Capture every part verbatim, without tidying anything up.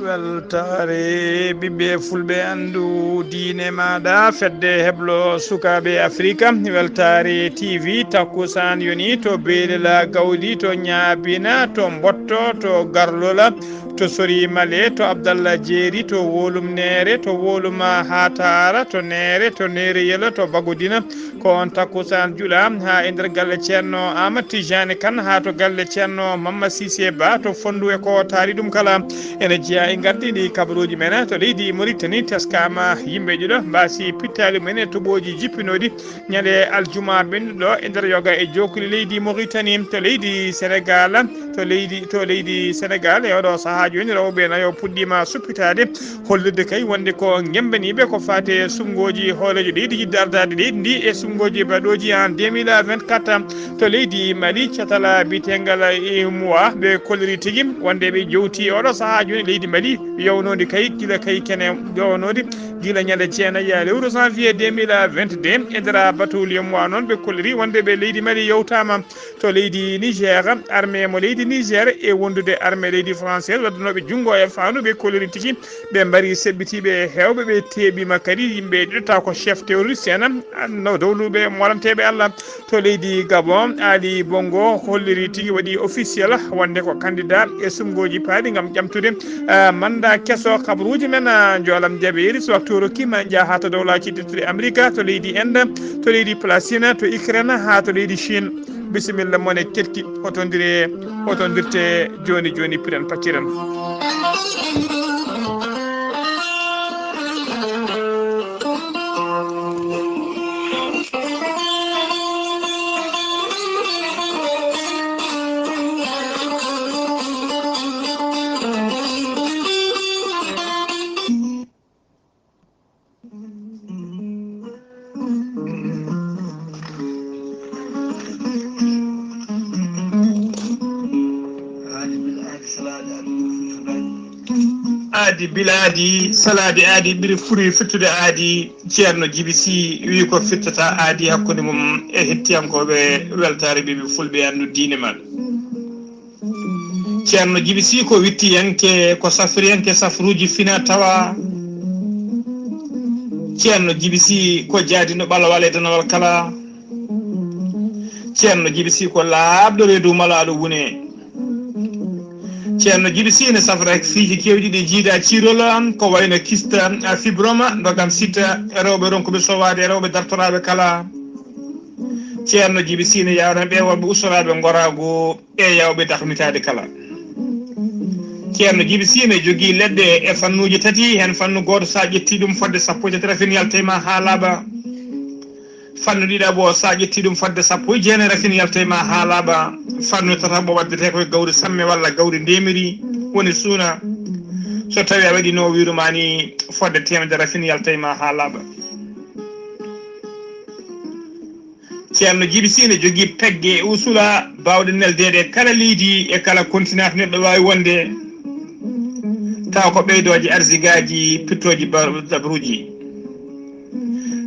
Weltaare ɓiɓɓe fulɓe, anndu diine maaɗa, fedde heblo sukaaɓe Afrika, Weltaare T V, takkusaan yoni to Beelela Gawli, to Ñaabina, to Mbotto, to Garlola, to Sori Male, to Abdallah Jeeri, to Wolum Neere, to Wolum Haataara, to Neere, to Neere Yelo, to Bagodina. Ko on takkusaan juula haa e nder galle Ceerno Aamad Tijaani Kan, haa to galle Ceerno Mamma Siise Ba, to Fonndu e ko taari ɗum kala. Ene jeyaa e ngardiiɗi kabaruuji men to leydi Moritani, teskaama yimɓe ɗiɗo mbaasi pittaali mum en e toɓooji jippinooɗi ñande aljuma ɓennuɗo e nder yoga e jookuli leydi Moritani. To leydi Senegaal, to leydi, to leydi Senegaal, e oɗo sahaa jooni, rewɓe nayo puɗɗiima suppitaade, hollirde kay wonde ko ngembaniiɓe ko faati e suɓngooji hooreejo leydi, yiɗde ardaade leydi ndi e suɓngooji baɗooji en deux mille vingt-quatre. To leydi Mali, catal biyeteengal UEMOA, ɓe kolliri tigi wonde ɓe jowti e oɗo sahaa jooni leydi Mali, yownoondi kay gila kay kene, yownoondi gila ñande jeenayi lewru janvier deux mille vingt-deux. E nder batowol UEMOA noon, ɓe kolliri wonde ɓe leydi Mali yowtaama. To leydi Niger, armée mo leydi Niger e wondude armée leydi française waddanooɓe junngo e faandu, ɓe kolliri tigi ɓe mbari seɓɓitiiɓe heewɓe, ɓe teeɓiima kadi yimɓe ɗiɗo, taw ko chef terroriste en, no dowluɓe molanteeɓe Allah. To leydi Gabon, Ali Bongo holliri tigi, waɗi officiel wonde ko candidat e suɓngooji paaɗi ngam ƴamtude, ah, manda keso. Kabaruuji men, ah, njoolam jabeeri, so waktu rokkiima, en njaha haa to Dowlaaji Tedduɗi Amerika, to leydi Inde, to leydi Palestine, to Ukraine, haa to leydi Chine. Bisimilla mon e keɗki, hotondire, hotondirte jooni jooni, piren pacciren. Aadi bilaadi, salaade aadi, ɓuri furi fittude aadi. Ceerno Jibi Sih wi ko fittata aadi hakkunde mum e hettiyankooɓe Weltaare Ɓiɓɓe Fulɓe, anndu diine maɗa. Ceerno Jibi Sih ko wittiyanke, ko safriyanke safruuji fina tawa. Ceerno Jibi Sih ko jaadino ɓalawal e danawal kala. Ceerno Jibi Sih ko laaɓɗo reedu malaaɗo wune. Ceerno Jibi Sih ne safra fiiji keewɗi ɗi jiida ciirol, ko wayno kista, fibroma, ndogam sita, rewɓe ronkuɓe sowaade, rewɓe dartoraaɓe kala. Ceerno Jibi Sih ne yawna ɓe wonɓe ustoraaɓe ngoraagu e yawɓe dahnitaade kala. Ceerno Jibi Sih ne jogii leɗɗe e fannuuji tati, heen fannu gooto, so a ƴettii ɗum fodde sappo e tati rafin yalta e ma haa laaɓa. Fannu ɗiɗaɓo, so a ƴettii ɗum fodde sappo e jeenayi rafin yalta e ma haa laaɓa. Fannu tataɓo waddetee ko e gawri samme walla gawri ndemiri, woni suuna. So tawii a waɗii no o wiiru ma ni, fodde teemedere rafin yalta e ma haa laaɓa. Ceerno Jibi Sih ne jogii pegge e usula baawɗe neldeede e kala leydi, e kala kontinent neɗɗo waawi wonde, tawa ko ɓeydooje arsigaaji, pittooji ba-, dabruuji.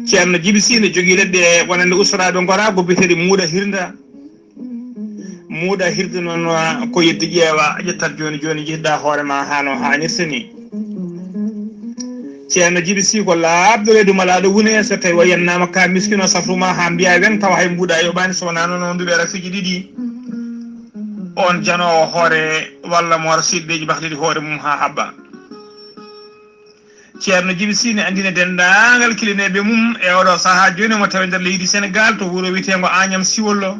Ceerno Jibi Sih ne jogii leɗɗe wonande ustoraaɓe ngoraagu biyeteeɗi muuɗa hirnda. Muuɗa hirde noon, ko yedde ƴeewa, a ƴettat jooni jooni, njehdaa hoore ma haa no haanirta ni. Ceerno Jibi Sih ko laaɓɗo reedu malaaɗo wune, so tawii o yennaama ka miskino safru ma haa mbiya wen, tawa hay mbuuɗa yoɓaani, so wonaa noon o nduɓe rafiiji ɗiɗi. On janoowo hoore walla mo wara siɗɗeeji bakliɗi hoore mum haa haɓɓa. Ceerno Jibi Sih ne anndina denndaangal kilineeɓe mum e oɗo sahaa jooni, omo tawi nder leydi Senegaal to wuro wiyeteengo Agnam Siwollo.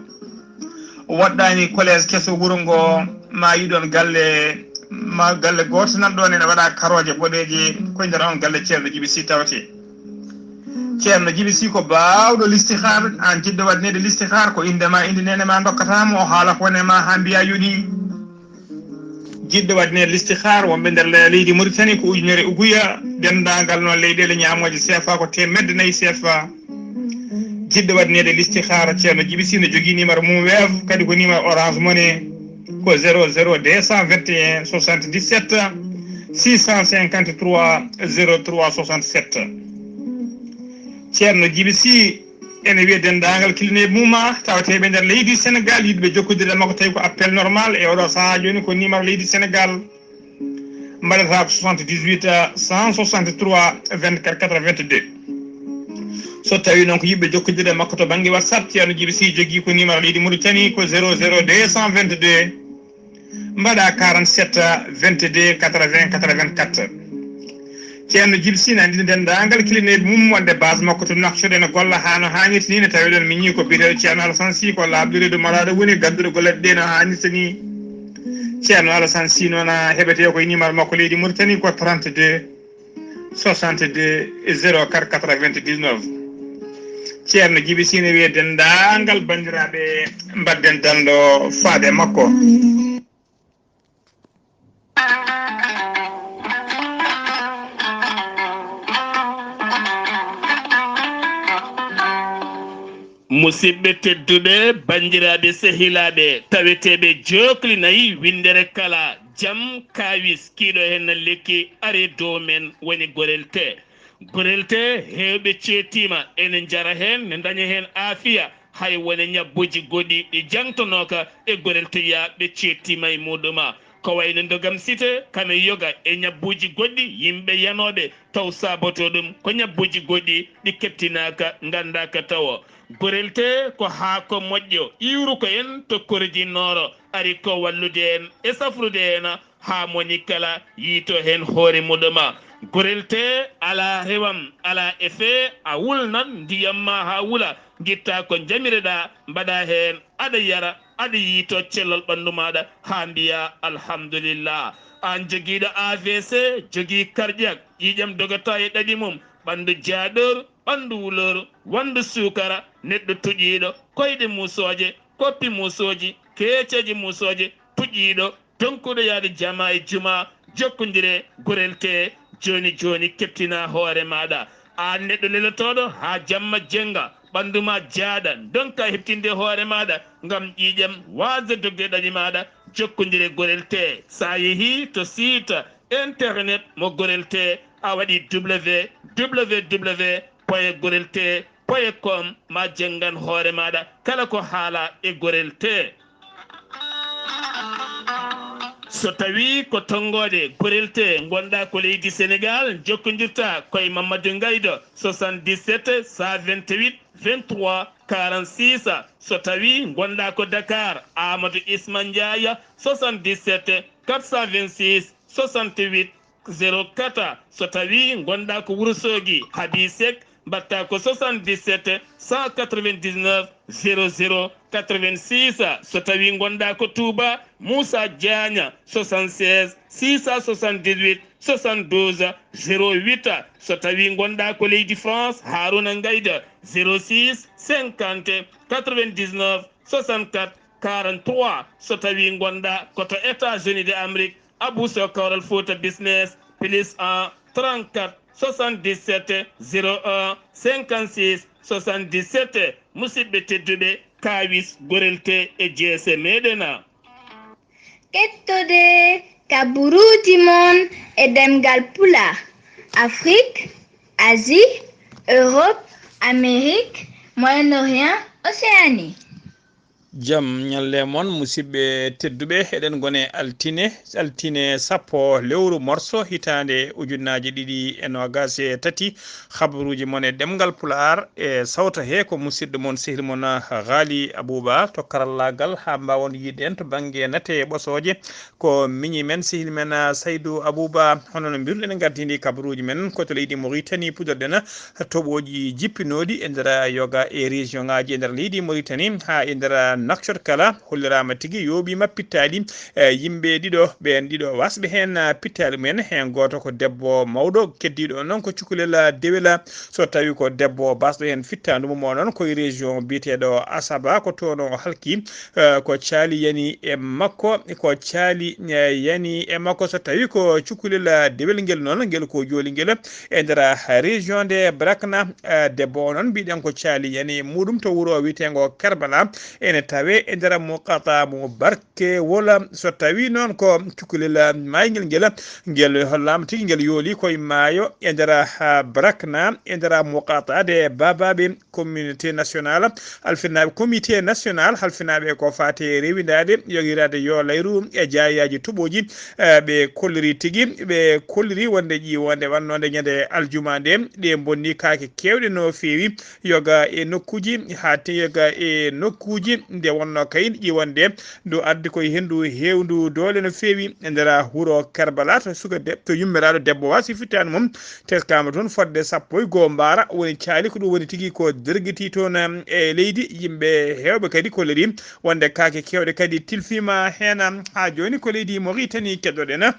Waɗɗaani collège keso wuro ngo, ma yiɗon galle, ma galle gooto nan ɗoon ene waɗa karooje boɗeeje, koye nder on galle Ceerno Jibi Sih tawetee. Ceerno Jibi Sih ko baawɗo listihaar, aan jiɗɗo waɗaneede listihaar, ko innde ma, innde neene ma ndokkata mo, o haala ko woni e ma haa mbiya yoɗii. Jiɗɗo waɗaneede listihaar, wonɓe nder le-, leydi Mauritanie ko ujunere uguya, denndaangal noon leyɗeele ñaamooje C F A ko teemedde nayi C F A. Jiɗɗo waɗaneede listihaara, Ceerno Jibi Sih ne jogii numéro mum Wave, kadi ko numéro Orange Money, ko zéro zéro deux cent vingt et un soixante-dix-sept six cent cinquante-trois zéro trois soixante-sept. Ceerno Jibi Sih ene wiya denndaangal kilineeɓe mum, tawateeɓe nder leydi Senegaal, yiɗɓe jokkondirde e makko, tawi ko appel normal e oɗo sahaa jooni, ko numéro leydi Senegaal. Mbaɗata ko soixante-dix-huit, cent soixante-trois, vingt-quatre quatre-vingt-deux. So tawi noon ko yiɗɓe jokkondirde e makko to bannge WhatsApp, Ceerno Jibi Sy jogii ko numéro leydi Mauritanie ko zéro zéro deux cent vingt-deux, mbaɗa quarante-sept, vingt-deux, quatre-vingts, quatre-vingt-quatre. Ceerno Jibi Sy ne anndina denndaangal kilineeɓe mum wonde base makko to Nouakchott ene golla haa no haanirta ni, ne tawi ɗon miñi ko biyeteeɗo Ceerno Alassane Sy, ko laaɓɗo reedu maraaɗo woni gadduɗo golle ɗe no haanirta ni. Ceerno Alassane Sy noon heɓetee koye numéro makko leydi Mauritanie ko trente-deux, soixante-deux, zéro quatre, quatre-vingt-dix-neuf. Ceerno Jibi Sy ne wiye denndaangal banndiraaɓe, mbaɗden danndo faade makko. Musidɓe tedduɓe, banndiraaɓe, sehilaaɓe, taweteeɓe jookli nayi winndere kala, jam, kaawis, kiiɗo heen na lekki, ari dow men, woni Gorel Tee. Gorel Tee, heewɓe ceettiima, ene njara heen, ne ndaña heen aafiya, hay wone ñabbuuji goɗɗi ɗi jaŋtonooka e Gorel Tee, ɓe ceettiima e muɗuma. Ko wayno ndogam site, kame yoga e ñabbuuji goɗɗi, yimɓe yanooɓe taw saabotoo ɗum ko ñabbuuji goɗɗi ɗi keɓtinaaka, nganndaaka tawo. Gorel Tee ko haako moƴƴo, iwruko en to Kordi Nooro, ari ko wallude en e safrude en haa moni kala yiito heen hoore muɗuma. Gorel Tee alaa rewam, alaa effet, a wulnan ndiyam ma haa wula, ngitta ko njamireɗaa, mbaɗa heen, aɗa yara, aɗa yiito cellal ɓanndu maaɗa haa mbiya alhamdulillah. Aan jogiiɗo A V C, jogii cardiaque, ƴiiƴam dogata e ɗaɗi mum, ɓanndu jaaɗor, ɓanndu wulor, wanndu suukara, neɗɗo tuƴiiɗo, koyɗe muusooje, koppi muusooji, keeceeje muusooje, tuƴiiɗo, donkuɗo yaade jama e juma, jokkondire Gorel Tee jooni jooni, keɓtina hoore maaɗa. Aan neɗɗo lelotooɗo haa jamma jennga, ɓanndu ma jaaɗa, ndonka heɓtinde hoore maaɗa ngam ƴiiƴam waasde dogde ɗaɗi maaɗa, jokkondire Gorel Tee. So a yehii to site internet mo Gorel Tee, a waɗi W W W point gorel tee point com, ma jenngan hoore maaɗa kala ko haala e Gorel Tee. So tawii ko tonngoode Gorel Tee ngonɗaa ko leydi Senegaal, jokkondirta ko e Mamadou Ngaydo, soixante-dix-sept, cent vingt-huit, vingt-trois, quarante-six. So tawii ngonɗaa ko Dakar, Amadou Isma Ndiaye, soixante-dix-sept, quatre cent vingt-six, soixante-huit, zéro quatre. So tawii ngonɗaa ko Wuro Soogi, Habi Seck, mbaɗta ko soixante-dix-sept, cent quatre-vingt-dix-neuf, zéro zéro quatre-vingt-six. So tawii ngonɗaa ko Touba, Moussa Diagne, soixante-seize, six cent soixante-dix-huit, soixante-douze, zéro huit. So tawii ngonɗaa ko leydi France, Harouna Ngayda, zéro six, cinquante, quatre-vingt-dix-neuf, soixante-quatre, quarante-trois. So tawii ngonɗaa ko to États-Unis de Amérique, Abou Sow, Kawral Fouta Business, plus un, trente-quatre, soixante-dix-sept, zéro un, cinquante-six, soixante-dix-sept. Musidɓe tedduɓe, kaawis Gorel Tee e jeese meɗen. Kettode kaburuuji mon e ɗemngal Pulaar, Afrik, Asie, Europe, Amérique, Moyen-Orient, Océanie. Jam ñalle mon, musidɓe tedduɓe. Eɗen ngone altine, altine sappo lewru morso, hitaande ujunnaaje ɗiɗi e noogaas e tati. Habaruuji mon e ɗemngal Pulaar e sawto he ko musidɗo mon, sehil mon, Ghali Abouba, to karallaagal, haa mbaawon yiide en to bannge nate e ɓosooje. Ko miñi men, sehil men, ah, Saydou Abouba. Hono no mbiruɗen, gardini kabaruuji men ko to leydi Mauritanie, puɗɗorɗen toɓooji jippinooɗi e nder yoga e région ŋaaji e nder leydi Mauritanie, haa e nder Nouakchott kala. Holliraama tigi yooɓiima pittaali, eh, yimɓe ɗiɗo, ɓeen ɗiɗo wasɓe heen, ah, pittaali mumen. Heen gooto ko debbo mawɗo, keddiiɗo noon ko cukalel, ah, dewel. So tawi ko debbo basɗo heen fittaandu mum o noon, ko e région biyeteeɗo Asaba, ko toon o halki. Eh, ko caali yani e makko, ko caali, eh, yani e makko. So tawi ko cukalel, eh, dewel ngel noon, ngel ko jooli ngel e nder, eh, région de Brakna, eh, debbo o noon mbiɗen ko caali yani e muɗum to wuro wiyeteengo Kerbala, ene tawe e nder muqata mo barke wola. So tawi noon ko cukalel maayngel ngel, ngel hollaama tigi ngel yooli koye maayo e nder, ah, Brakna, e nder muqata de Babaɓe, communauté nationale, halfinaaɓe, comité national halfinaaɓe ko faati e rewindaade, yogiraade yo layru e jaayaaji toɓooji, eh, ɓe kolliri tigi, ɓe kolliri wonde ƴiiwonde wannode ñande aljuma nde, ɗe bonni kaake keewɗe no feewi, yoga e nokkuuji, haa te yoga e nokkuuji, nde wonno kay ƴiiwonde ndu addi koye henndu heewndu doole no feewi e nder wuro Kerbala, to suka de-, to yummiraaɗo debbo wa sifittaani mum, teskaama toon fodde sappo e goo mbaara woni caali. Ko ɗum woni tigi ko dergiti toon, em, e leydi. Yimɓe heewɓe kadi kolliri wonde kaake keewɗe kadi tilfiima heen, em, haa jooni ko leydi Mauritanie keɗoɗen.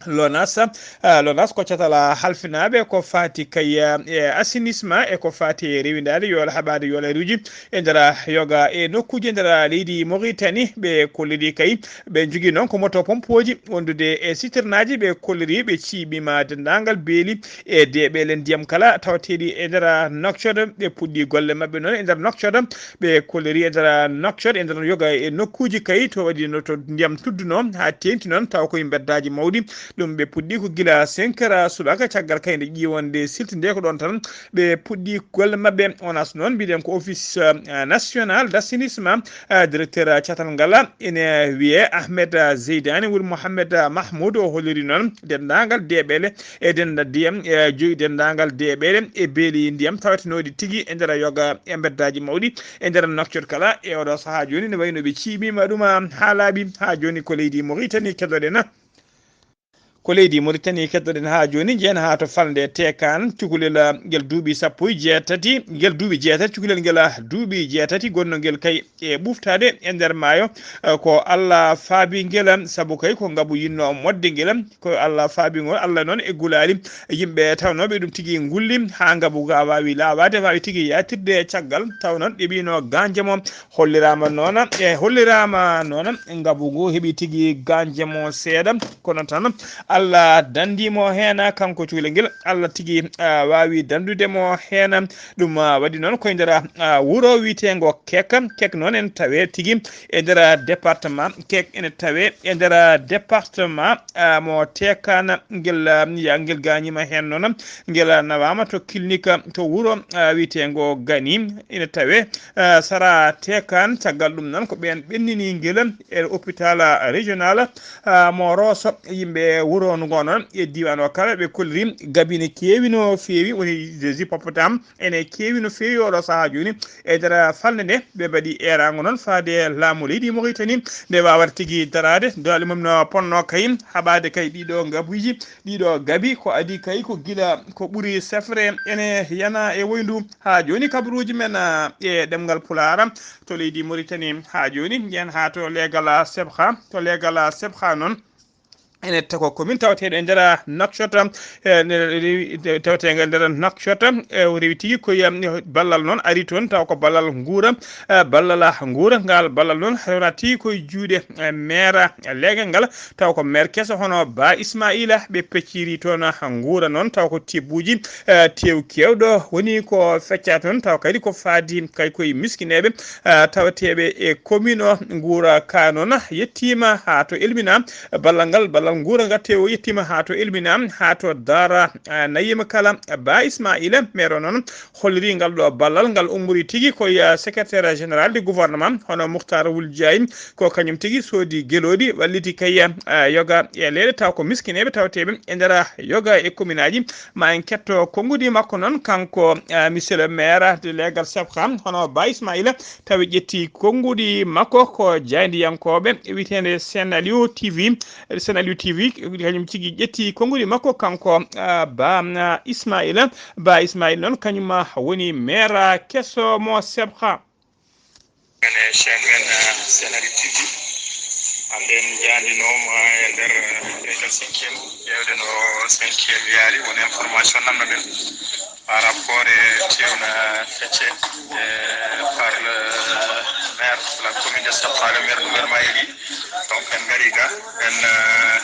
Lonas, ah, Lonas ko catal halfinaaɓe ko faati kay, eh, e assainissement e ko faati e rewindaade yool haɓaade yoolaaruuji e nder yoga e nokkuuji e nder leydi Mauritanie. Ɓe kolliri kay, ɓe njogii noon ko moto pompooji wondude e siternaaji. Ɓe kolliri ɓe ciiɓiima denndaangal beeli e deeɓeele ndiyam kala tawateeɗi e nder Nouakchott. Ɓe puɗɗi golle maɓɓe noon e nder Nouakchott. Ɓe kolliri e nder Nouakchott, e nder yoga e nokkuuji kay to waɗi no to ndiyam tudduno haa teeŋti noon, tawa koye mbeddaaji mawɗi. Ɗum ɓe puɗɗi ko gila cinq heures subaka, caggal kay nde ƴiiwonde silti nde ko ɗoon tan ɓe puɗɗi golle maɓɓe. Onas noon mbiɗen ko Office, eh, National d'Assainissement, eh, directeur catal ngal ene wiyee Ahmed Zeydani wul Mohamed Mahmoud. O holliri noon denndaangal deeɓeele e dennda ndiyam, e joyi denndaangal deeɓeele e beeli ndiyam tawatenooɗi tigi e nder yoga e mbeddaaji mawɗi e nder Nouakchott kala. E oɗo sahaa jooni ne wayno ɓe ciiɓiima ɗum haa laaɓi. Haa jooni ko leydi Mauritanie keɗoɗen. Ko leydi Mauritanie keɗoɗen haa jooni. Njehen haa to falnde Tekan, cukalel ngel duuɓi sappo e jeetati, ngel duuɓi jeetati, cukalel ngel duuɓi jeetati, gonnoo ngel kay e ɓuftaade e nder maayo. Eh, ko Allah faabi ngel, sabu kay ko ngabu yinno modde ngel. Ko Allah faabi ngol, Allah noon e gulaali yimɓe tawnooɓe ɗum tigi ngulli haa ngabu ga waawi laaɓaade, waawi tigi yaatirde e caggal. Taw noon ɗeɓiino ganje mo, holliraama noon, e holliraama noon ngabu ngu heɓi tigi ganje mo seeɗa. Kono tan Allah danndi mo heen, kanko cukalel ngel, Allah tigi, ah, waawi danndude mo heen. Ɗum, ah, waɗi noon koye nder, ah, wuro wiyeteengo Kek. Kek noon ene tawee tigi e nder département. Kek ene tawee e nder département, ah, mo Tekan. Ngel, ah, ya, ngel gaañiima heen noon. Ngel nawaama to clinique to wuro, ah, wiyeteengo Gani. Ene tawee, ah, sara Tekan. Caggal ɗum noon ko ɓeen ɓennini ngel e hôpital régional, ah, mo Rosso. Yimɓe wuro ngo noon e diiwaan o kala ɓe kolliri gabi ne keewi no feewi, woni des hippopotames ene keewi no feewi oɗo sahaa jooni. E nder falnde nde ɓe mbaɗi eeraango noon faade laamu leydi Mauritanie nde waawata tigi daraade. Doole mum no ponno kay haɓaade kay ɗiɗo ngabuuji, ɗiɗo gabi. Ko adii kay ko gila ko ɓuri sefre ene yana e woyndu. Haa jooni kabaruuji men, ah, e ɗemngal Pulaar to leydi Mauritanie. Haa jooni njehen haa to leegal, ah, Sebha. To leegal, ah, Sebha noon ene tawa ko commune tawateeɗo e nder Nouakchott, eh, ne rewi, tawateeɗo e nder Nouakchott, eh, o rewi tigi ko, eh, ballal noon ari toon, tawa ko ballal nguura, eh, ballal nguura ngal, ballal noon rewna tigi koye juuɗe, eh, maire leegal ngal, tawa ko maire keso hono Ba Ismaila. Ɓe pecciri toon nguura noon, tawa ko tebbuuji, eh, tew keewɗo woni ko fecca toon, tawa kadi ko faadi kay koye miskineeɓe, eh, tawateeɓe e commune o. Nguura ka noon yettiima haa to Elmina. Ballal ngal, ballal nguura ngal tew yettiima haa to Elmina, haa to Daara, eh, Nayima kala. Ba Ismaila, maire o noon, holliri ngal ɗo ballal ngal ummori tigi ko, eh, secrétaire général du gouvernement, hono Mouhtar Wul Diagne, ko kañum tigi soodi gelooɗi, walliti kay, eh, yoga e leyɗe, taw ko miskineeɓe tawateeɓe e nder yoga e commune aji. Ma en ketto konngudi makko noon, kanko, eh, monsieur le maire de leegal Sebha, hono Ba Ismaila, tawi ƴetti konngudi makko ko jaayndiyankooɓe wiyeteende Sen Aliou T V. Sen Aliou T V, kañum tigi ƴetti konngudi makko kanko, ah, Ba, ah, Ismaila. Ba Ismaila noon, kañum, ah, woni maire keso mo Sebha. Ene chaîne men, ah, Sen Aliou T V. Hannde en njaandinooma e nder, ah, leegal cinquième, ƴeewde no cinquième yaari, won information nannoɗen par rapport e teew na fecce, eh, par le maire de la commune de Sabha, le maire gouvernement élu. Donc en ngari ga, en, eh,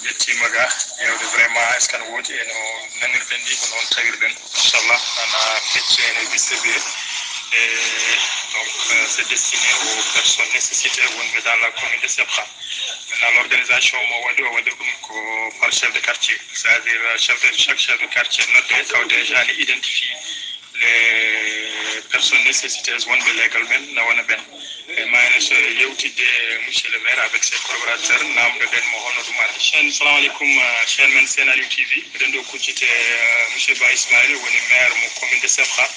njettiima ga, ƴeewde vraiment est-ce que no woodi e no nanirɗen ni, ko noon tawirɗen. Inchallah, ana fecce, ene distribué. Et donc, euh, c'est destiné aux personnes nécessitées wonɓe dans la commune de Sebkha. Maintenant, l'organisation mo waɗi, o waɗi ɗum ko par chef de quartier, c'est-à-dire, euh, chef de, chaque chef de quartier noté, taw déjà ne identifie les personnes nécessitées wonɓe leegal men na wona ɓen. E mayno so yewtidde monsieur le maire avec ses collaborateurs, namdoɗen mo hono ɗum ardi. Chaîne, salamu aleykum, euh, chaîne men Sen Aliou T V. Eɗen ɗo kuccite, euh, monsieur Ba Ismaïla, woni maire mo commune de Sebkha.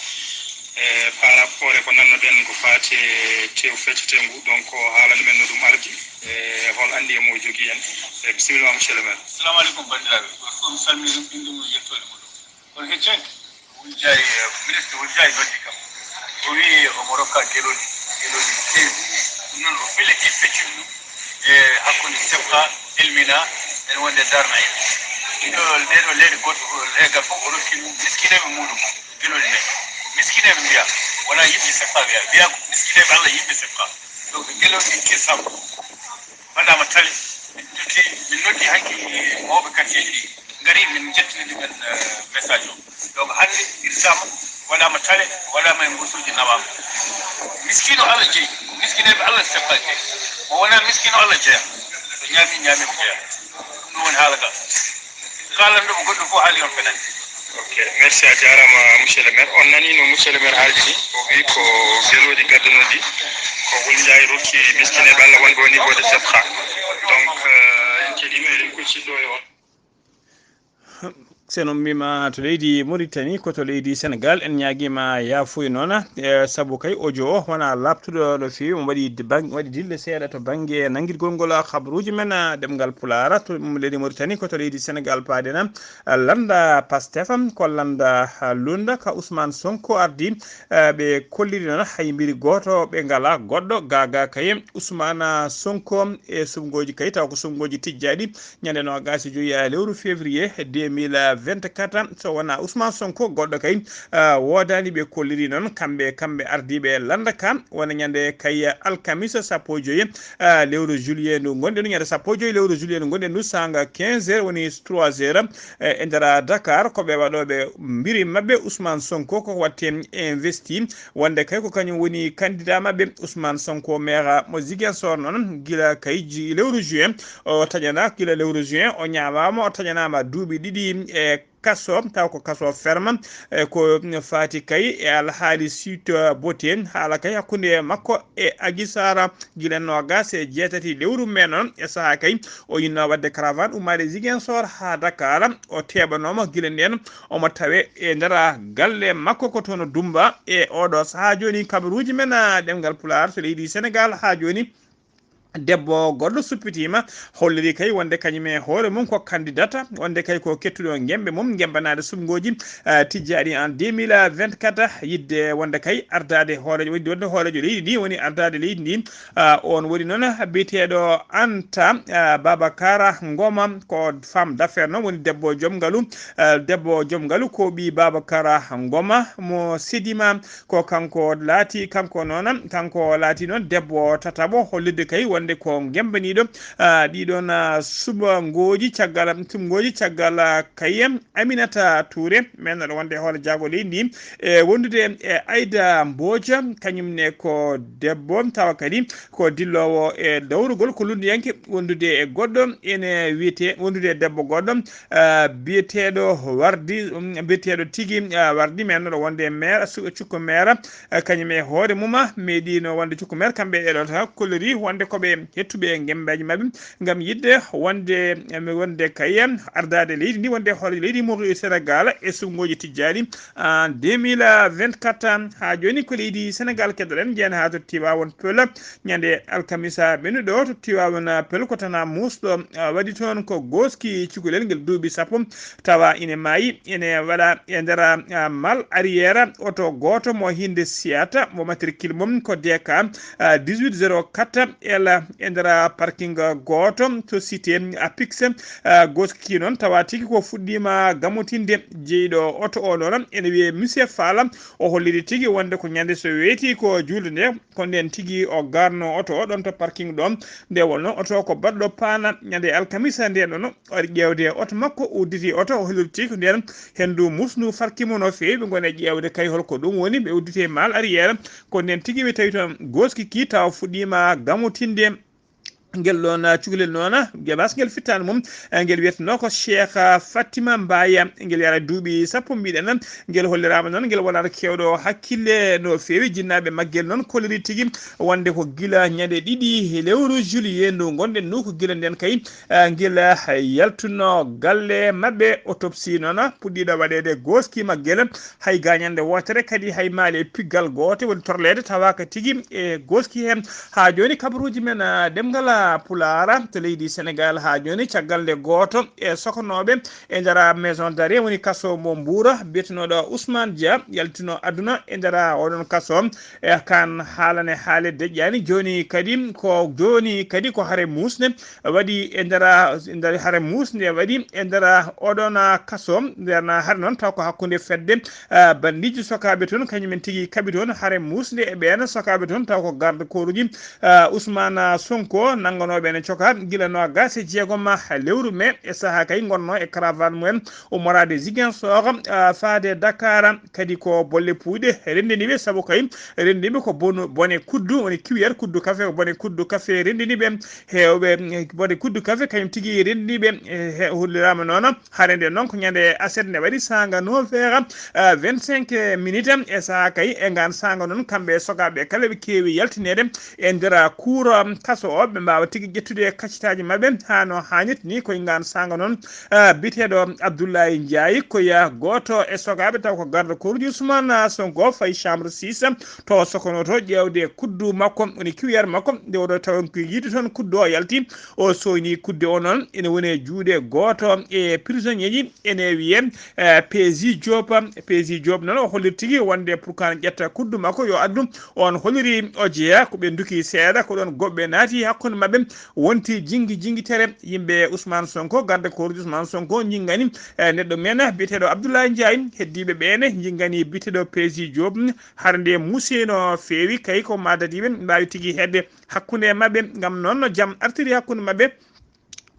E par rapport e ko nannoɗen ko faati e tew feccete ngu, donc o haalani men no ɗum ardi, e hol anndi e mo jogii en. E bisimilla ma, monsieur le maire. Salamu aleykum, banndiraaɓe. Gooto fof mi salmini ɗum, innde mum, yettoode mum. Kono he cenki, Wul Njaay, eh, ministre Wul Njaay noddi kam. O wiyi omo rokka gelooji, gelooji keewi. Ɗum noon o felliti feccudi ɗum e hakkunde Sebkha, Elmina, en wonde Darna en. Ɗiɗo, ɗee ɗoo leyɗe goɗɗo, leegal fof o rokki ɗum miskineeɓe muɗum, gelooji nayi. Miskineeɓe mbiya, wonaa yimɓe Sebkha wiya, wiya ko miskineeɓe Allah, yimɓe Sebkha. Donc gelooji en keewi sambo. Mbaɗaama tali, min totti, min noddi hanki mawɓe quartier ji ɗi. Ngari min njettini ɗumen, eh, message o. Donc hannde irsaama, waɗaama tale, waɗaama e mbuusuuji, nawaama. Miskiino Allah jeyi, miskineeɓe Allah Sebkha jeyi. Mo wonaa miskiino Allah jeya. So ñaami, ñaami ko jeya. Ɗum ɗum woni haala ka. Kaalanɗo mo goɗɗum fof haali on fenani. Ok, merci, a jaaraama, monsieur le maire. On nanii no monsieur le maire haaldi ni, o wii ko gelooji gaddanooɗi, ko Wul Njaay rokki miskineeɓe Allah wonɓe au niveau de Sebkha. Donc, euh, en keɗiima, eɗen kuccitɗo e on. Sen ummiima to leydi Mauritanie, ko to leydi Sénégal, en ñaagiima yaafuya noon, e sabu kay audio o wonaa laaɓtuɗo no feewi, omo waɗi di-, bang-, waɗi dille seeɗa to bannge nanngirgol ngol habaruuji men, a, ɗemngal Pulaar. To leydi Mauritanie, ko to leydi Sénégal paaɗen, a, lannda Pastef, ko lannda, a, lunnda ka Ousmane Sonko ardi, a, ɓe kolliri noon hay mbiri gooto ɓe ngalaa. Goɗɗo gaagaa kay Ousmane Sonko e suɓngooji kay, taw ko suɓngooji tijjaaɗi, ñande noogaas e joyi, a, lewru février deux mille vingt-quatre. So wonaa Ousmane Sonko, goɗɗo kay, a, woodaani ɓe kolliri noon, kamɓe, kamɓe ardiiɓe lannda ka, wona ñande kay alkamisa sappo e joyi, a, lewru juillet ndu ngonɗen ndu, ñande sappo e joyi lewru juillet ndu ngonɗen ndu, saanga quinze heures woni trois heures, e, e nder Dakar, ko ɓe waɗooɓe mbiri maɓɓe Ousmane Sonko, ko waɗte investi, wonde kay ko kañum woni candidat maɓɓe. Ousmane Sonko, maire mo Ziguinchor noon, gila kay ji-, lewru juin, o taƴana, gila lewru juin, o ñaamaama, o taƴanaama duuɓi ɗiɗi e kaso, taw ko kaso ferme, e ko faati kay e alhaali Sweet Beauté, haala kay hakkunde makko e Adji Sarr, gila noogaas e jeetati lewru mee noon, e sahaa kay o yinnoo waɗde caravane ummaade Ziguinchor haa Dakar, o teeɓanooma gila ndeen, omo tawee e nder galle makko ko toon Dumba. E oɗo sahaa jooni, kabaruuji men, a, ɗemngal Pulaar to leydi Sénégal haa jooni, debbo goɗɗo suppitiima, holliri kay wonde kañum e hoore mum ko candidat, wonde kay ko kettuɗo ngemɓe mum, ngembanaade suɓngooji, a, tijjaaɗi en deux mille vingt-quatre, yiɗde wonde kay ardaade hooreejo, wonde hooreejo leydi ndi, woni ardaade leydi ndi. A, on woni noon biyeteeɗo Anta, a, Babacar Ngoma, ko femme d'affaires noon, woni debbo joom ngalu, a, debbo joom ngalu, ko ɓii Babacar Ngoma mo Sedima. Ko kanko laati, kanko noon, kanko laati noon debbo tataɓo, hollirde kay wonde ko ngembaniiɗo, a, ɗiɗon, a, suɓngooji caggal, suɓngooji caggal, a, kay Aminata Touré, men aɗa wonde hoore jaago leydi ndi, e wondude e Aida Mbodj, kañum ne ko debbo, tawa kadi ko dilloowo e dawrugol, ko lunndiyanke wondude e goɗɗo, ene wiyete wondude e debbo goɗɗo, ah, biyeteeɗo Wardi, um, biyeteeɗo tigi, ah, Wardi, men ɗo wonde e maire, su-, cukko maire, ah, kañum e hoore mum, ah, meeɗino wonde cukko maire, kamɓe e ɗo tan kolliri wonde ko ɓe hettuɓe e ngemmbeeji maɓɓe ngam yiɗde wonde, eh, wonde kay ardaade leydi ndi, wonde hoore leydi mo Sénégal e suɓngooji tijjaaɗi en deux mille vingt-quatre. Haa jooni ko leydi Sénégal keɗoɗen, njeyen haa to Tivaouane Peulh, ñande alkamisa ɓennuɗo to Tivaouane Peulh, ko tana muusɗo, ah, waɗi toon ko gooski cukalel ngel duuɓi sappo, tawa ine maayi, ine waɗa e nder, ah, mal arrière oto gooto mo hinde siyata, mo matricule mum ko D K, ah, dix-huit zéro quatre L e nder parking gooto to cité Apix. Gooski noon tawa tigi ko fuɗɗiima gammotinde. Jeyɗo oto o noon ene wiyee Monsieur Fala, o holliri tigi wonde ko ñande so weeti ko juulde nde, ko ndeen tigi o garno oto o ɗoon to parking ɗoon. Nde wonno oto ko baɗɗo paana ñande alkamisa nde ɗoon, o ari ƴeewde oto makko, udditi oto o, holliri tigi ko ndeen henndu musndu farkiimo no feewi. Ɓe ngoni e ƴeewde kay holko ɗum woni, ɓe udditi e maal arrière. Ko ndeen tigi ɓe tawi toon gooski ki tawa fuɗɗiima gammotinde. Ngel ɗoon, ah, cukalel noon, ah, Gebas, ngel fittaandu mum, eh, ngel wiyetnoo ko Cheikh, ah, Fatima Mbaye. Ngel yara duuɓi sappo, mbiɗen. Ngel holliraama noon ngel wonata keewɗo hakkille no feewi. Jinnaaɓe maggel noon kolliri tigi wonde ko gila ñande ɗiɗi lewru juillet ndu ngonɗen ndu, ko gila ndeen kay, ah, ngel, ah, yaltunoo galle maɓɓe. Autopsie noon, ah, puɗɗiiɗo waɗeede gooski maggel. Hay gaañannde wootere kadi, hay maale e piggal goote woni torleede, tawaaka tigi e gooski heen. Haa jooni, kabaruuji men, ah, ɗemngal, ah, Pulaar to leydi Senegaal, haa jooni, caggal nde gooto e sokonooɓe e nder, ah, maison d'arrêt, woni kaso mo Mbuur, biyetenooɗo Ousmane Dia, yaltino aduna e nder, ah, oɗon kaso. E kan haalane haale deƴƴaani. Jooni kadi ko, jooni kadi ko hare muusnde waɗi e nder, nder hare muusnde waɗi e nder oɗon kaso. Nder hare noon taw ko hakkunde fedde, ah, bandiiji sokaaɓe toon, kañum en tigi kaɓi toon hare muusnde e ɓeen sokaaɓe toon, taw ko garde corps uji, ah, Ousmane Sonko nannganooɓe ene coka gila noogaas e jeegom lewru mee, e sahaa kay ngonnoo e caravane mumen ummoraade Ziguinchor, ah, faade Dakar. Kadi ko bolle puuyɗe renndini ɓe, sabu kay renndini ɓe ko bonu-, bone kuddu, woni cuillère kuddu kafe, ko bone kuddu kafe renndini ɓe. Heewɓe, mm, bone kuddu kafe kañum tigi renndini ɓe, e, he-, holliraama noon. Hare nde noon ko ñande aset nde waɗi saanga neuf heures, ah, vingt-cinq minutes. E sahaa kay e ngaan saanga noon, kamɓe e sokaaɓe kala ɓe keewi yaltineede e nder cour, um, kaso o, ɓe mbaawa tigi ƴettude kaccitaaji maɓɓe haa no haanirta ni. Ko e ngaan saanga noon, ah, biyeteeɗo Abdoulaye Ndiaye, ko ya gooto e sokaaɓe, taw ko garde corps uji Ousmane Sonko, fayi chambre six, to sokonoto ƴeewde kuddu makko, woni cuillère makko, nde o ɗo tawen ko yiide toon kuddu o yalti, o sooyni kudde o noon, ene woni e juuɗe gooto e prisonnier ji, ene wiyee, eh, P J Diop. P J Diop noon o hollir tigi wonde pour kan ƴetta kuddu makko yo addu, on holliri o jeeya ko ɓe nduki seeɗa, ko ɗoon goɓɓe naati hakkunde maɓɓe, wonti jingi jingitere. Yimɓe Ousmane Sonko, garde corps uji Ousmane Sonko, njingani, eh, neɗɗo men biyeteeɗo Abdoulaye Ndiaye, heddiiɓe ɓeene njingani biyeteeɗo P J Diop. Hare nde muusi no feewi, kay ko maadadiiɓe mbaawi tigi hedde hakkunde maɓɓe, ngam noon no jam artiri hakkunde maɓɓe.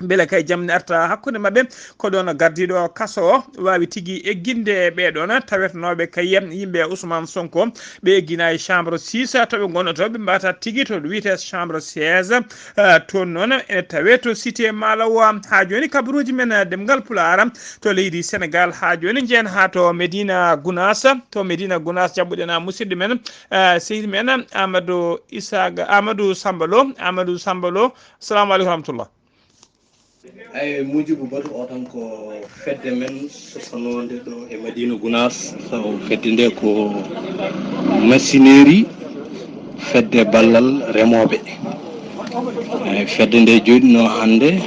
Mbele kay jam ne arta hakkunde maɓɓe, ko ɗoon gardiiɗo kaso o waawi tigi egginde ɓee ɗoon tawetenooɓe kay yimɓe Ousmane Sonko. Ɓe eggina e chambre six to ɓe ngonnoto, ɓe mbata tigi to wiyetee chambre seize. Eh, toon noon ene tawee to cité Malaw. Haa jooni kabaruuji men, eh, ɗemngal Pulaar to leydi Senegaal. Haa jooni njehen haa to Medina Gounass. To Medina Gounass, jaɓɓuɗen, ah, musidɗo men, eh, sehil men Amadou Issa Ga-, Amadou Samba Lo. Amadou Samba Lo, salamu aleykum wa rahmatullah. Eyi, Mujjubu Batu o tan ko fedde men sosanoonde ɗo e Madina Gounass. Sabu fedde nde ko machinerie fedde ballal remooɓe. Eyi, fedde nde jooɗino hannde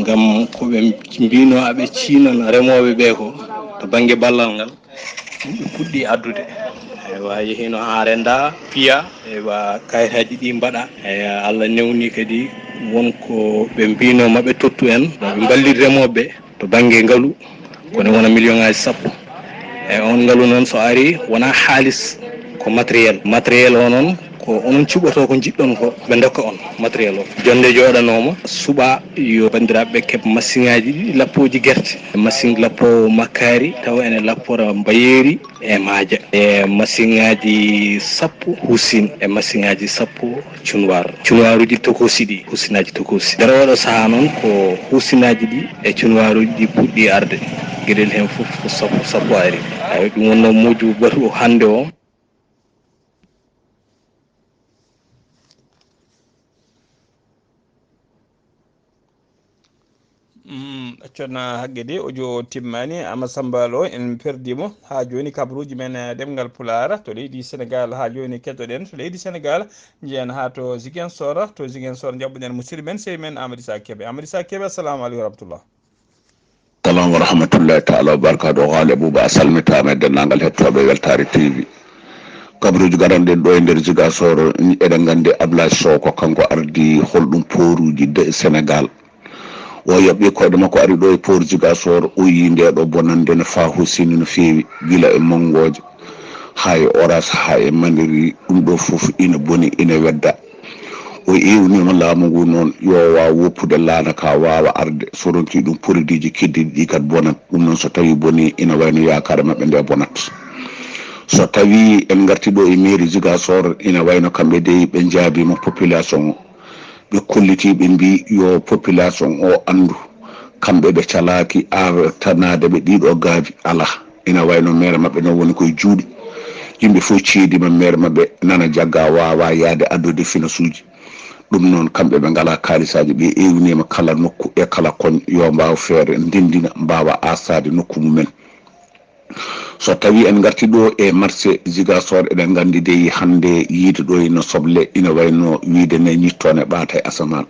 ngam ko ɓe mbino aɓe ciinan remooɓe ɓe ko to bannge ballal ngal. Ɗum ɓe puɗɗi addude. Eywa, yehiino haa rennda, piya, eywa, kayitaaji ɗi mbaɗa. Eywa, Allah newni kadi won ko ɓe mbino maɓe tottu en, ɓe mballit remooɓe to bannge ngalu, ko ne wona million ŋaaji sappo. E on ngalu noon so ari, wona haalis, ko matériel. Matériel o noon, ko onon cuɓoto ko njiɗɗon ko, ɓe ndokka on matériel o. Jonnde jooɗanooma, suɓa yo banndiraaɓe ɓe keɓ masiŋaaji ɗiɗi lappooji gerte, masiŋ lappoowo makkaari, tawa ene lappora mbayeeri e maaja, e masiŋaaji sappo husin, e masiŋaaji sappo cunwaar. Cunwaaruuji tokoosi ɗi, husinaaji tokoosi. Nder oɗo sahaa noon ko husinaaji ɗi e cunwaaruuji ɗi puɗɗi arde. Geɗel heen fof ko sappo sappo ari. Eyi, ɗum wonno Mujjubu Batu o hannde o. Mm, accon haqqe de, audio o timmaani. Ama Samba Lo, en perdi mo. Haa jooni kabaruuji men, eh, ɗemngal Pulaar to leydi Senegaal. Haa jooni keddoɗen to leydi Senegaal. Njehen haa to Ziguinchor. To Ziguinchor njaɓɓuɗen musidɗo men, sehil men Amady Sa Kebe. Amady Sa Kebe, assalamu aleykum wa rahmatullah. Salam wa rahmatullahi taala wa barakatuh. Haali Abuba, a salmitaama e denndaangal hettooɓe Weltaare T V. Kabaruuji garanɗen ɗo e nder Ziguinchor, eɗen nganndi Ablaye Sow ko kanko ardi holɗum pooruuji de Sénégal. O yoɓi koyɗe makko, ari ɗo e port Ziguinchor, o yii nde ɗo bonannde no faa hosini no feewi, gila e manngooje, haa e oras, haa e maniri, ɗum ɗo fof ina boni, ina wedda. O ewnima laamu ngu noon yo waaw woppude laana ka, waawa arde, so ronki ɗum, produitji keddiiɗi ɗi kadi bonat. Ɗum noon so tawi boni, ina wayno yaakaare maɓɓe nde bonat. So tawi en ngarti ɗo e mairie Ziguinchor, ina wayno kamɓe dey ɓe njaabima population o, ɓe kolliti, ɓe mbi yo population o anndu kamɓe ɓe calaaki artanaade ɓe ɗiɗo gaabi, alaa. Ina wayno maire maɓɓe noon woni koye juuɗe, yimɓe fof ceedima maire maɓɓe, nana jagga, waawa yaade addude finasuuji. Ɗum noon kamɓe ɓe ngala kaalisaaji, ɓe ewnima kala nokku e kala koñ yo mbaaw feere ndendina, mbaawa astaade nokku mumen. So tawi en ngarti ɗo e marché Ziguinchor, eɗen nganndi dey hannde yiide ɗo ina soble, ina wayno wiide ne ñittone ɓaata e asamaan.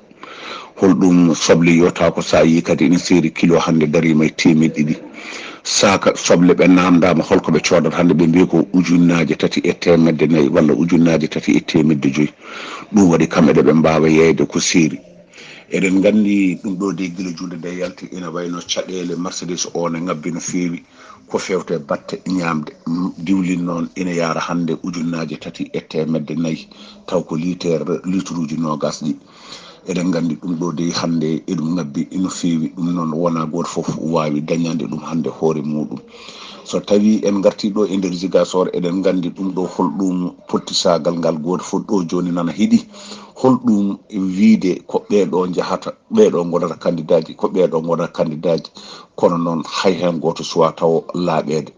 Holɗum soble yiyata ko so a yii kadi ina seeri kilo hannde dariima e teemeɗɗe ɗiɗi. Saaka soble ɓe namdama holko ɓe coodata hannde, ɓe mbi ko ujunnaaje tati e teemedde nayi walla ujunnaaje tati e teemedde joyi. Ɗum waɗi kam eɗe ɓe mbaawa yeeyde ko seeri. Eɗen nganndi ɗum ɗo de gila julde nde yalti ina wayno caɗeele Mercedes o ne ngabbi no feewi ko fewte batte ñaamde. M-, diwlin noon ina yaara hannde ujunnaaje tati e teemedde nayi, taw ko liiter, liituruuji noogas ɗi. Eɗen nganndi ɗum ɗo de hannde eɗum ngabbi no feewi, ɗum noon wona gooto fof waawi dañande ɗum hannde hoore muuɗum. So tawi en ngarti ɗo e nder Ziguinchor, eɗen nganndi ɗum ɗo holɗum pottisagal ngal gooto fof ɗo jooni nana hiɗi, holɗum wiide ko ɓeeɗo njahata, ɓeeɗo ngonata kandidaaji, ko ɓeeɗo ngonata kandidaaji, kono noon hay heen gooto suwa taw laaɓeede.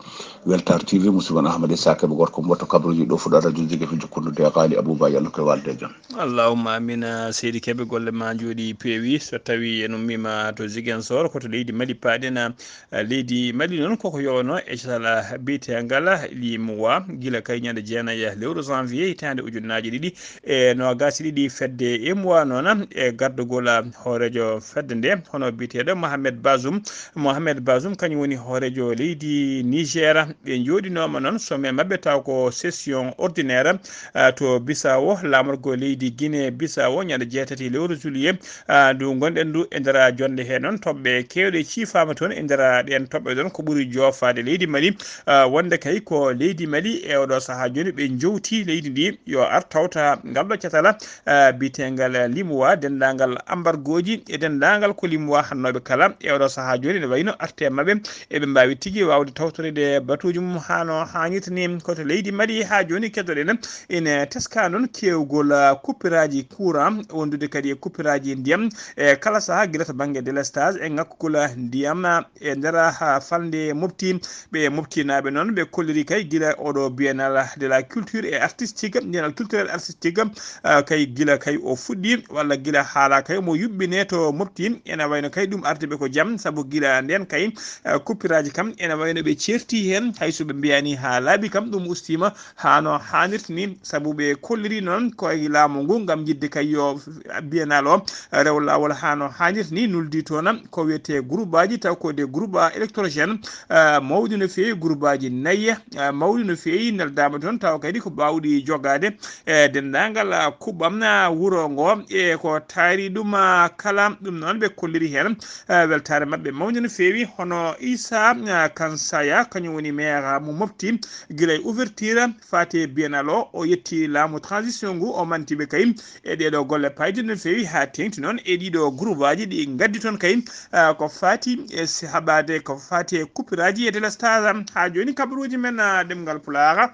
Weltaare T V, musidɗo mon Ahmad Issa Kebe, gorko mboɗo kabaruuji ɗo fuɗɗo radio Ziguinchor, jokkondude e Qaali Abouba, yo Allah ko e walde e jam. Allahumma amina. Seydi Kebe, golle ma njooɗi peewi. So tawi en ummiima to Ziguinchor, ko to leydi Mali paaɗen, eh, leydi Mali noon koko yowno e catal biyeteegal Limoua, gila kay ñande jeenayi lewru janvier hitaande ujunnaaji ɗiɗi e noogaas e ɗiɗi. Fedde Limoua noon e gardagol hooreejo fedde nde, hono biyeteeɗo Mohamed Bazoum. Mohamed Bazoum kañum woni hooreejo leydi Niger. Ɓe njooɗinooma noon sommet maɓɓe, taw ko session ordinaire, ah, to Bissau, laamorgo leydi Guinée Bissau, ñande jeetati lewru juillet, ah, ndu ngonɗen ndu. E nder jonde he noon, toɓɓe keewɗe ciifaama toon. E nder ɗeen toɓɓe ɗoon, ko ɓuri joofaade leydi Mali, ah, wonde kay ko leydi Mali e oɗo sahaa jooni ɓe njowti leydi ndi yo ar tawta ngal ɗo catal, ah, biyeteegal Limoua, denndaangal ambargooji e denndaangal ko Limoua hannooɓe kala e oɗo sahaa jooni ne wayno arte maɓɓe eɓe mbaawi tigi waawde tawtoreede batuuji mum hano haanirta ni. Ko to leydi Mali haa jooni keddoɗen ina teska noon keewgol, ah, kuppiraaji courant, wondude kadi e kuppiraaji ndiyam e kala sahaa, gila to bannge délestage e ŋakkugol ndiyam e nder, ah, falnde Mopti. Ɓe Moptinaaɓe noon ɓe kolliri kay gila oɗo Biennale de la culture et artistique, Biennale culturelle artistique, ah, kay gila kay o fuɗɗi walla gila haala kay mo yuɓɓine to Mopti, ena wayno kay ɗum arde ɓe ko jam, sabu gila ndeen kay, ah, kuppiraaji kam ena wayno ɓe ceerti heen, hay so ɓe mbiyaani haa laaɓi kam ɗum ustiima hano haanirta ni, sabu ɓe kolliri noon ko e laamu ngu ngam yiɗde kay yo Biennale o rew laawol hano haanirta ni, nuldi toon ko wiyetee groupaaji, taw ko des groupes électrogènes, ah, mawɗi no feewi, groupaaji nayi, ah, mawɗi no feewi neldaama toon, taw kadi ko baawɗi jogaade e denndaangal, ah, kuɓɓam, ah, wuro ngo e ko taari ɗum, ah, kala. Ɗum noon ɓe kolliri heen, ah, weltaare maɓɓe mawnde no feewi. Hono Issa, ah, Kansaya, kañum woni maire mo Mopti, gila e ouverture faate Biennale o, o yetti laamu transition ngu, o manti ɓe kay e ɗeeɗo golle payɗe no feewi haa teeŋti noon e ɗiɗo groupaaji ɗi ngaddi toon kay, ah, ko faati e si-, haɓaade ko faati e kuppiraaji e délestage. Haa jooni kabaruuji men, ah, ɗemngal Pulaar.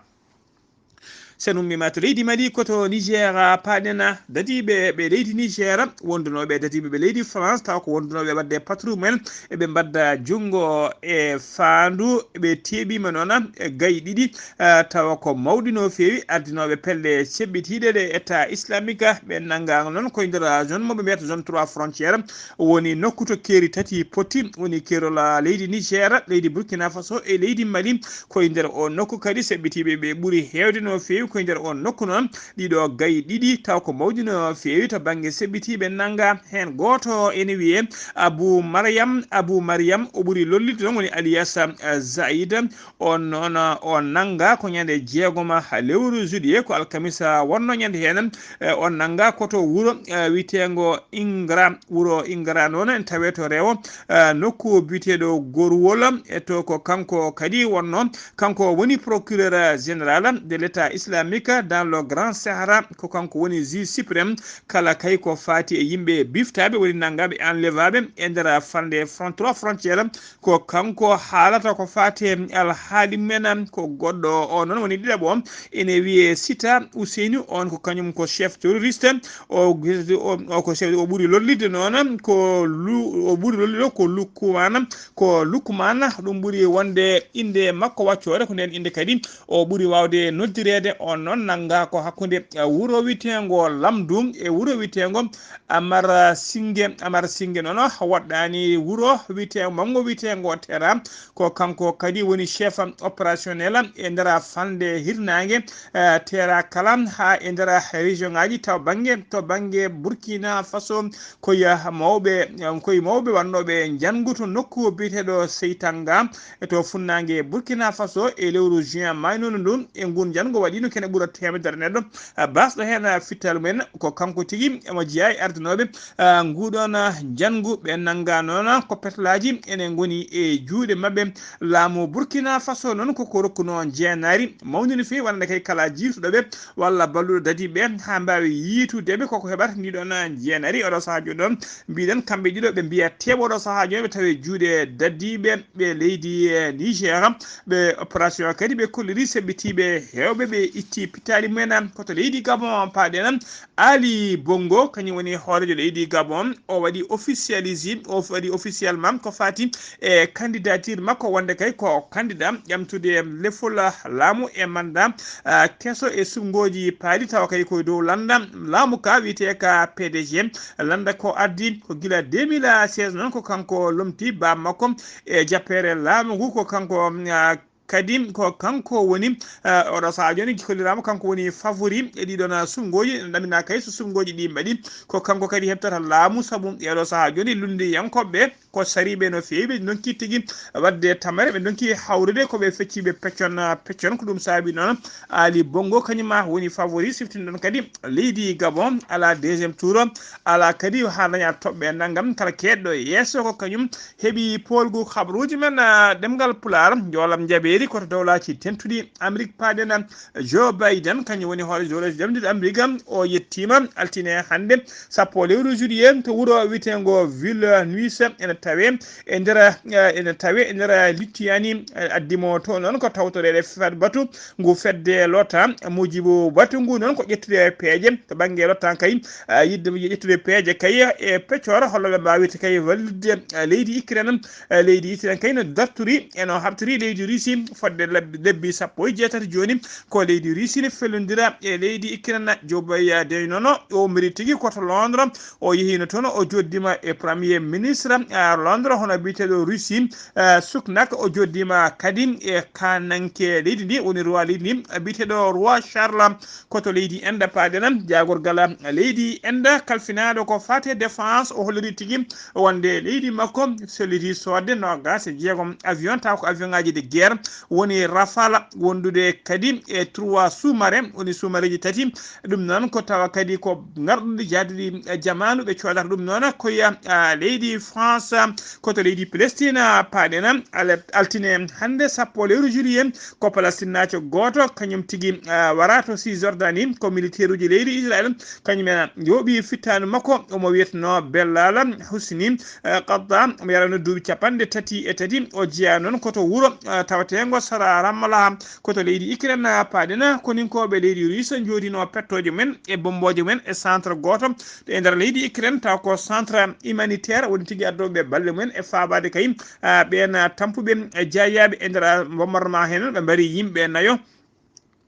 Sen ummiima to leydi Mali, ko to Niger, ah, paaɗen, ah, dadiiɓe ɓe leydi Niger wondunooɓe e dadiiɓe ɓe leydi France, tawa ko wondunooɓe e waɗde patrouille mumen, eɓe mbadda junngo e faandu, ɓe teeɓiima noon e gayi ɗiɗi, ah, tawa ko mawɗi no feewi, ardinooɓe pelle ceɓɓitiiɗe ɗe État islamique, ɓe nanngaama noon koye nder zone mo ɓe mbiyata zone trois frontière, woni nokku to keeri tati potti, woni keerol, ah, leydi Niger, leydi Burkina Faso e leydi Mali. Koye nder o nokku kadi seɓɓitiiɓe ɓe ɓuri heewde no feewi Koye nder on nokku noon, ɗiɗo gayi ɗiɗi taw ko mawɗi no feewi to bannge seɓɓitiiɓe nannga. Heen gooto ene wiyee Abu Maryam. Abu Maryam, o ɓuri lollitde noon woni Aliyasa, eh, Zaid. On noon, eh, o nannga ko ñande jeegoma lewru juillet, ko alkamisa wonno ñande heen. Eh, o nannga ko to wuro, eh, wiyeteengo Ingra. Wuro Ingra noon en tawee to rewo, eh, nokku biyeteeɗo Goruwol. E to ko kanko kadi wonno, kanko woni procureur général de l'État islamique dans le Grand Sahara. Ko kanko woni juge suprême kala kay ko faati e yimɓe biftaaɓe, woni nanngaaɓe, enlevaaɓe e nder falnde fron-, trois frontières. Ko kanko haalata ko faati e alhaali men. Ko goɗɗo o noon woni ɗiɗaɓo, ene wiyee Sita Ousseynou, on ko kañum ko chef terroriste. O, o, o ko chef, o ɓuri lollitde noon ko Lu-, o ɓuri lollitde ko Lukkumana, ko Lukkumana, ɗum ɓuri wonde innde makko waccoore, ko ndeen innde kadi o ɓuri waawde noddireede. On noon nannga ko hakkunde, eh, wuro wiyeteengo Lamdu e wuro wiyeteengo Amar Singe. Amar Singe noon woɗɗaani wuro wiyeteengo, manngo wiyeteengo Tera. Ko kanko kadi woni chef opérationnel e nder falnde hirnaange, eh, Tera kala haa e nder région ngaaji taw bannge, to bannge Burkina Faso. Koye mawɓe, koye mawɓe wannooɓe njanngu to nokku biyeteeɗo Seytanga, e to funnaange Burkina Faso e lewru juin maaynoondu ndun. E ngun njanngu waɗiino kene ɓura teemedere neɗɗo, ah, baasɗo heen, ah, fittalu men. Ko kanko tigi emo jeyaa e ardinooɓe, ah, nguɗon, ah, njanngu. Ɓe nannga noon ko petlaaji ene ngoni e juuɗe maɓɓe. Laamu Burkina Faso noon koko rokkuno jeenaari mawndi no feewi, wonande kay kala jiiduɗo ɓe walla balluɗo dadiiɓe ɓe haa mbaawi yiitude ɓe koko heɓata ndi ɗon jeenaari. Oɗo sahaa jooni ɗon mbiɗen kamɓe ɗiɗo ɓe mbiya teeɓo oɗo sahaa jooni ɓe tawi juuɗe dadiiɓe ɓe leydi, eh, Niger. Ɓe opération kadi ɓe kolliri seɓɓitiiɓe heewɓe, ɓe itti pittaali mumen. Ko to leydi Gabon paaɗen. Ali Bongo kañum woni hooreejo leydi Gabon, o waɗi officialisé, o waɗi officiellement ko faati e candidature makko wonde kay ko candidat ƴamtude lefol laamu e mandat, ah, keso e suɓngooji paali tawa kay koye dow lannda laamu ka wiyetee ka P D G. Lannda ko addi ko gila deux mille seize noon ko kanko lomti baa makko e jappeere laamu ngu, ko kanko, ah, kadi ko kanko woni, eh, oɗo sahaa jooni kolliraama kanko woni favori e ɗiɗon suɓngooji. Ene ɗamina kay so suɓngooji ɗi mbaɗi ko kanko kadi heɓtata laamu, sabu e oɗo sahaa jooni lunndiyankooɓe ko sariiɓe no feewi, ɓe ndonki tigi waɗde tamere, ɓe ndonki hawrude ko ɓe fecciiɓe peccon, peccon. Ko ɗum saabi noon Ali Bongo kañum ma woni favori. Siftinɗon kadi leydi Gabon alaa deuxième tour, alaa kadi haa daña toɓɓe nanngam. Kala keedɗo yeeso ko kañum heɓi poolgu habaruuji men, ah, ɗemngal Pulaar, njoolam njabeeri ko to Dowlaaji Dentuɗi Amerik paaɗen. Joe Biden, kañum woni hoore Dowlaaji Dentuɗi Amerik, o yettiima altine hannde, sappo lewru juillet, to wuro wiyeteengo Vilnius, ene tawee e nder, eh, ene tawee e nder Lituanie, eh, addi mo to noon ko tawtoreede fed-, batu ngu fedde l'OTAN. Mujibu batu ngu noon ko ƴettude peeje to bannge l'OTAN kay, ah, yiɗde ƴettude peeje kay e peccor, holno ɓe mbaawirta kay wallitde, ah, leydi Ukraine. Ah, leydi Ukraine kay no dartori e no habtori leydi Russie fodde lebbi, lebbi sappo e jeetati jooni. Ko leydi Russie ne fellondira e leydi Ukraine. Joe Biden noon o ummiri tigi ko to Londres, o yehiino toon, o jooɗdiima e Premier Ministre, ah, Londres, hono biyeteeɗo Russie, ah, Sunak. O jooɗdiima kadi e kaananke leydi ndi, woni roi leydi ndi, biyeteeɗo roi Charles. Ko to leydi Inde paaɗen, jaagorgal leydi Inde kalfinaaɗo ko faati e défense, o holliri tigi wonde leydi makko selliti soodde noogaas e jeegom avion, taw ko avion ngaaji de guerre, woni Rafale, wondude kadi e trois sous-marins, woni sous-marins ji tati. Ɗum noon ko tawa kadi ko ngarɗuɗi jaaduɗi e jamaanu, ɓe coodata ɗum noon ko ya, ah, leydi France, ko to leydi Palestine paaɗen. Ala-, altine hannde sappo lewru juillet, ko Palestinnaajo gooto, kañum tigi, ah, wara to Cisjordanie, ko militeeruuji leydi Israel, kañum en yooɓi fittaandu makko, omo wiyetnoo Bellal Husni, eh, Qadda, omo yarano duuɓi capanɗe tati e tati. O jeyaa noon ko to wuro, eh, tawateengo sara Ramallah, ko to leydi Ukraine, eh, paaɗen. Koninkooɓe leydi Russe njooɗino pettooje mumen e bommbooje mumen e centre gooto e nder leydi Ukraine, taw ko centre humanitaire, woni tigi addooɓe balle mumen e faabaade kay, eh, ɓeen, eh, tampuɓe, eh, jaayaaɓe e nder, eh, bombardement heen, ɓe mbari yimɓe nayo.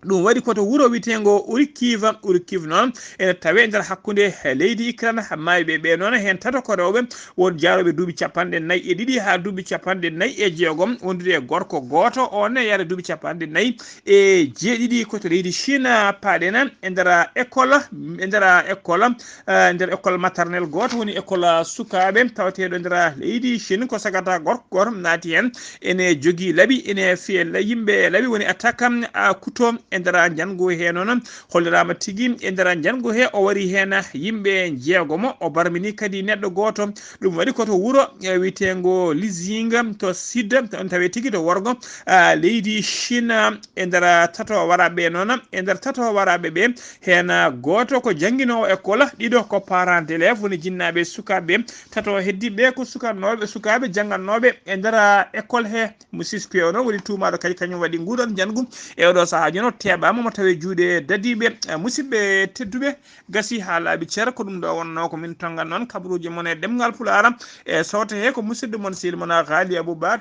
Ɗum waɗi ko to wuro wiyeteengo Urikiva. Urikiva noon ene tawee nder hakkunde leydi Ukraine. Maayɓe ɓe noon, heen tato ko rewɓe won jaarooɓe duuɓi capanɗe nayi e ɗiɗi haa duuɓi capanɗe nayi e jeegom, wondude e gorko gooto, oon ne yaare duuɓi capanɗe nayi e jeeɗiɗi. Ko to leydi Chine paaɗen e nder école, e nder école, eh, nder école maternelle gooto, woni école sukaaɓe tawateeɗo nder leydi Chine, ko sagata gorko gooto naati heen. Ene jogii laɓi, ene fiya la-, yimɓe laɓi, woni attaque, ah, couteau e nder njanngu he noon. Holliraama tigi e nder njanngu he o wari heen yimɓe jeegomo, o barmini kadi neɗɗo gooto. Ɗum waɗi ko to wuro, eh, wiyeteengo Lizinga to Sud, on tawi tigi to worgo, ah, leydi Chine. E nder tato waraaɓe noon, e nder tato waraaɓe ɓe, heen gooto ko jannginoowo école, ɗiɗo ko parent d'élève, woni jinnaaɓe sukaaɓe, tato heddiiɓe ko sukanooɓe, sukaaɓe janngannooɓe e nder école he. Mo Siskui o noon woni tuumaaɗo kadi, kañum waɗi nguuɗoon njanngu. E oɗo sahaa jooni o teeɓaama mo tawi juuɗe dadiiɓe. Eh, musidɓe tedduɓe, gasi haa laaɓi cer, ko ɗum ɗo wonnoo ko min tonngan noon kabaruuji mon e ɗemngal Pulaar. E sooto he ko musidɗo mon sehil mon Ghali Abou Ba.